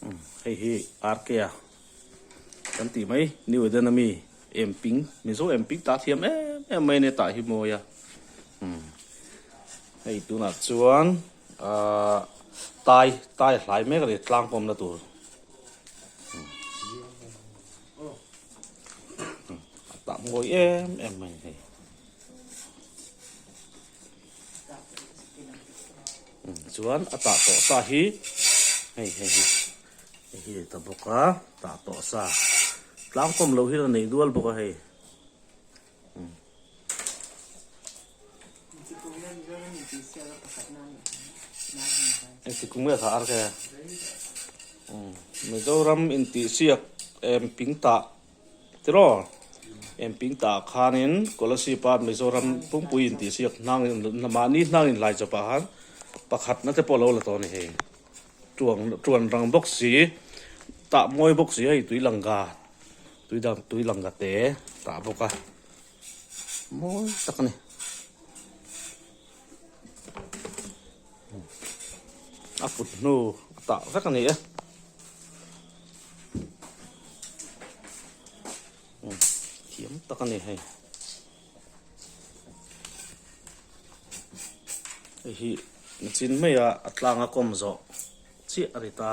Hei hi RK-a kan tih mai New Eden ami emping Mizo emping tah thiam em em mai a nia tah hi mawi a hei tunah chuan ahh tai tai a hlai mek a ni tlang pawmna tur a tah mawi em em mai a ni. Chuan a tah tawh sa hi hei hei hi hei hi a ta bawk a tah tawh sa tlang kawm loh hian a nei dual bawk a hei. Engtikum nge kha ar ke Mizoram intihsiak em ping tah Tiraw? Emping tah khanin Kolasib a Mizoram pumpui intihsiak hnang mahni hnang inhlai chawpah khan pakhatna te pawh a lo la tawh a ni hei. Tuang tuan rang bawk si, tah mawi bawk si hei tui langga tui dang tui langga te tah bawk a mawi tak a ni. A kut hnu a tah vek a ni e. Thiam tak a ni hei. Hei hi nachin mai a a tlang a kawm zawh chiah a ni ta.